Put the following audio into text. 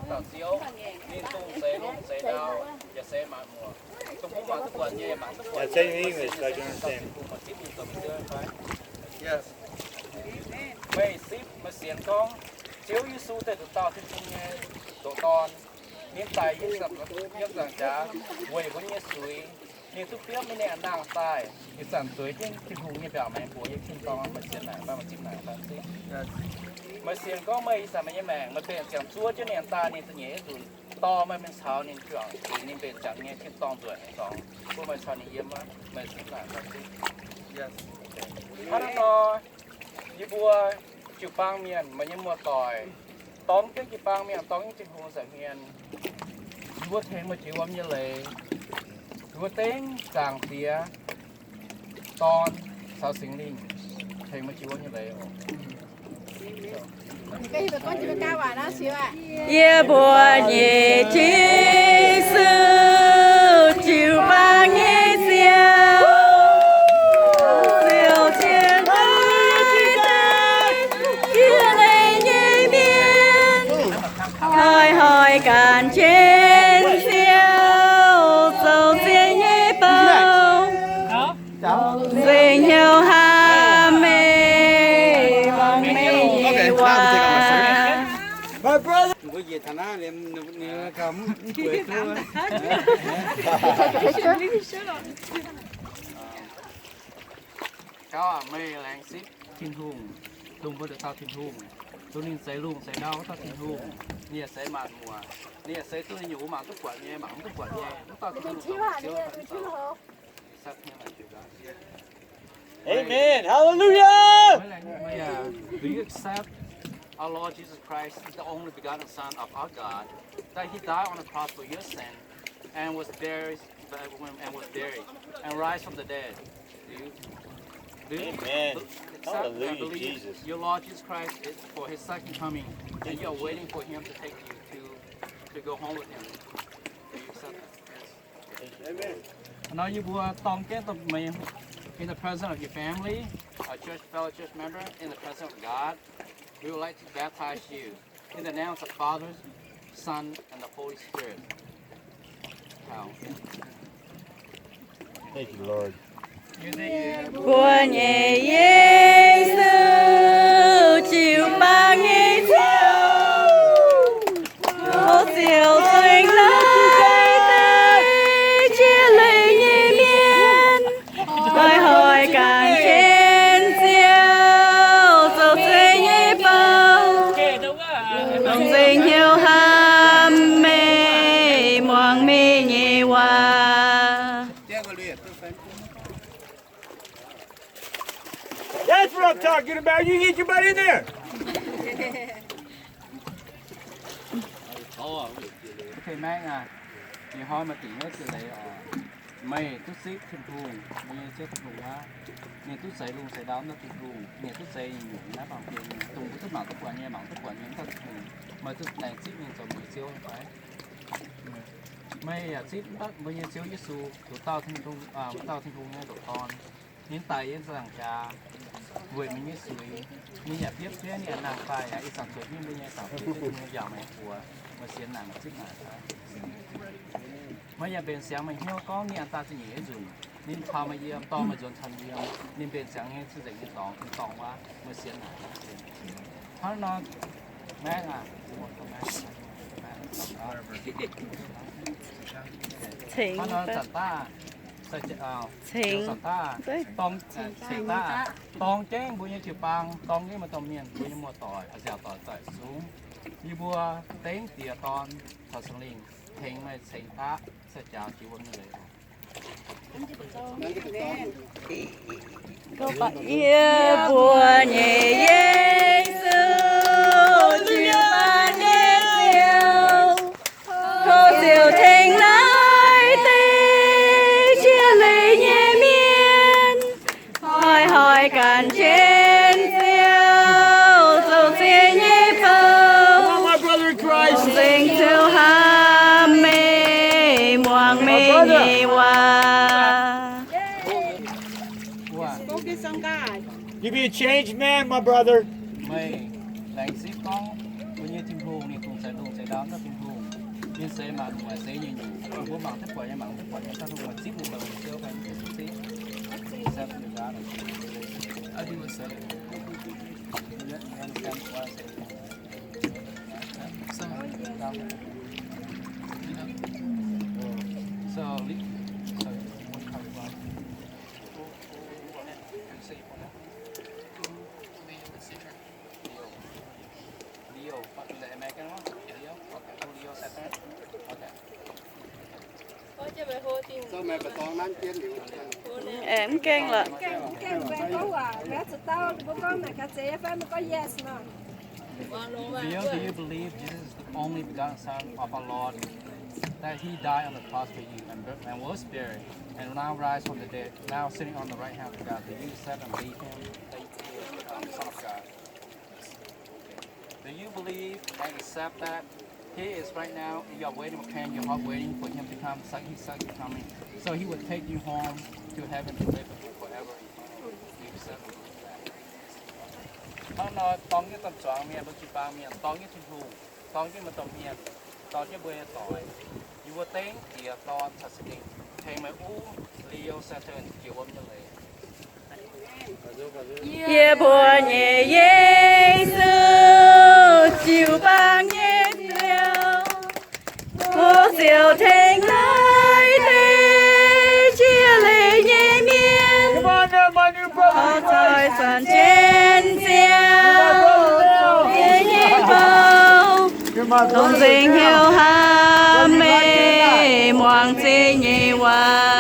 dauh Ziouv, ninh dongh seix lungh seix ndau, yaac seix maanc muoc, dongh mbuo mangc duqv buatc nyei, mangc duqv buatc nyei, Ziouv Tin-Hungh maaih zipv mingh zoux mbuo Ziouv nyei fai? Meih zipv meih sienx gorngv Ziouv Yesu daaih zuqc dauh Tin-Hungh nyei ndoqc Dorn, ninh daic yiem zaangc jaax weic mbuo nyei suix. Ninh duqv biopv mingh, ninh nangh daaih ih zanc zueiz jienv Tin-Hungh nyei mbiaauc maengx buoz yiem tin-dorngh. Meih sienx naaic fai? Meih zipv naaic fai? Meih sienx gorngv meih ih zanc meih nyei maengc meih benx ziangh zuov jienv ninh daaih, ninh da'nyeic nzunc dorh meih mingh caux ninh juangc, zuqc ninh mbenc ziangx nyei tin-dorngh nzueic haaix dorngx, bun meih caux ninh yiem aqv. Meih zipv naaic fai? Hnangv naaiv nor, yie mbuo jiu-baang mienh, meih nyei muoz-doic, dorng jienv jiu-baang mienh, dorng jienv Tin-Hungh nza'hmien, yie mbuo tengx meih jiex wuom nyei leiz, yie mbuo dengv Zaangc Diex, Dorn, caux Singx Lingh tengx meih jiex wuom nyei leiz oc. Yie mbuo nyei Yesu, jiu-baang nyei Ziouv, ziouc cien daaih jiex leiz nyei mienh, hnoi-hnoi ganh jienv Ziouv zoux ziex nyei bou. Nzengc hnyouv hnamv meih, muangx meih nyei waac. Gauv aac, meih laengz zipv Tin-Hungh, dongh mbuo nduqc dauh Tin-Hungh, dongh ninh zeix lungh zeix ndau wuov dauh Tin-Hungh. Ninh yaac seix maanc muoc, ninh yaac seix duqv ninh nyungc mbuo mangc duqv buatc nyei, mangc mv duqv buatc nyei, mv dauh Tin-Hungh, Ziouv. Amen. Hallelujah. Do you accept our Lord Jesus Christ, the only begotten Son of our God, that he died on the cross for your sin and was buried, and was buried, and rise from the dead? Do you, do you accept and believe your Lord Jesus Christ is for his second coming, and you are waiting for him to take you to, to go home with him? Do you accept that? Yes. Nor yie mbuo dorng jienv meih in the presence of your family, our church, fellow church member, in the presence of God, we would like to baptize you in the name of the Father, Son, and the Holy Spirit. Thank you, Lord. Mbuo nyei Yesu, jiu-baang nyei Ziouv, ziouc cingx naaiv deix jiex leiz nyei mienh, hnoi-hnoi ganh jienv Ziouv zoux ziex nyei bou. Nzengc hnyouv hnamv meih, muangx meih nyei waac. That's what I'm talking about. You get your butt in there. Okay, Mac aac, ih hnoi meih dingc wuov jiex leiz oc. Meih duqv zipv Tin-Hungh, meih nyei Ziouv Tin-Hungh aqv. Ninh duqv zeix lungh zeix ndau wuov dauh Tin-Hungh. Ninh duqv zeix nyungc naaiv baamh gen, dongh mbuo duqv mangc duqv buatc nyei, mangc duqv buatc nyei wuov dauh Tin-Hungh. Meih duqv laengz zipv ninh zoux meih nyei Ziouv fai? Meih yaac zipv mbuo nyei Ziouv Yesu, zuqc dauh Tin-Hungh, dauh Tin-Hungh nyei ndoqc Dorn. Ninh daic yiem ziepc nzaangc jaax weic meih nyei suiz. Ninh yaac biopv jienv, ninh yaac nangh daaih, yaac ih zanc zueiz jienv mbuo nyei Zaangc Diex, Ziouv Tin-Hungh nyei mbiaauc maengx buoz. Meih sienx naaic, meih zipv naaic fai? Meih yaac mbenc siangx meih hnyouv gorngv ninh yaac daaih za'nyeic nyei nzunc. Ninh caux meih yiem, dorh meih nzuonx caux yiem. Ninh mbenc ziangx nyei cing-nzengc nyei dorngx, tin-dorngh wuov. Meih sienx naaic. Hnangv nor, Mac aac, hnangv nor zanc daaih, ceix daaih, dorng, ceix daaih, dorng jienv mbuo nyei jiu-baang, dorng jienv maaih domh mienh, mbuo nyei muoz-doic, nziaauc doic, doic sungv. Yie mbuo dengv Diex, Dorn caux Singx Lingh tengx meih ceix daaih, ceix jaax jiex wuom nyei leiz. Yie mbuo nyei Yesu, jiu-baang nyei Ziouv, tov Ziouv tengx naaiv deix jiex leiz nyei mienh, hnoi-hnoi ganh jienv Ziouv zoux ziex nyei bou. Nzengc Ziouv hnamv meih, muangx meih nyei waac. You be a changed man, my brother. Meih laengz zipv gorngv mbuo nyei Tin-Hungh ninh dongh zeix lungh zeix Mienh seix mangc mueic seix nyei nyungc, mbuo mangc duqv buatc nyei mangc duqv buatc nyei, daaih mbuo zipv mbuo mangc mbuo Ziouv fai mv zipv. Accept your God. I do accept it. You understand what I say? So, so, so, Leo, Leo, what, the American one? Leo? Okay, Julio Cesar? Okay. Aengx mv gaengh lorqc. Leo, do you believe Jesus is the only begotten Son of our Lord, that he died on the cross for you and, and was buried, and now rise from the dead, now sitting on the right hand of God? Do you accept and believe him, that he is, um, Son of God? Do you believe and accept that he is right now in your waiting, preparing your heart, waiting for him to come, sec-, his second coming, so he will take you home to heaven to live with him forever, eternally? Do you accept and believe that? Hnangv nor, dorng jienv domh zuangx mienh, mbuo jiu-baang mienh, dorng jienv Tin-Hungh, dorng jienv maaih domh mienh, dorng jienv mbuo nyei doic, yie mbuo dengv Diex, Dorn caux Singx Lingh tengx meih uv Leo Satan jiex wuom nyei leiz. Yie mbuo nyei Yesu, jiu-baang nyei Ziouv, mbuo ziouc tengx naaiv deix jiex leiz nyei mienh, taux zanc jienv Ziouv nyei bou, dongh nzengc hnyouv hnamv meih, muangx zingh nyei waac.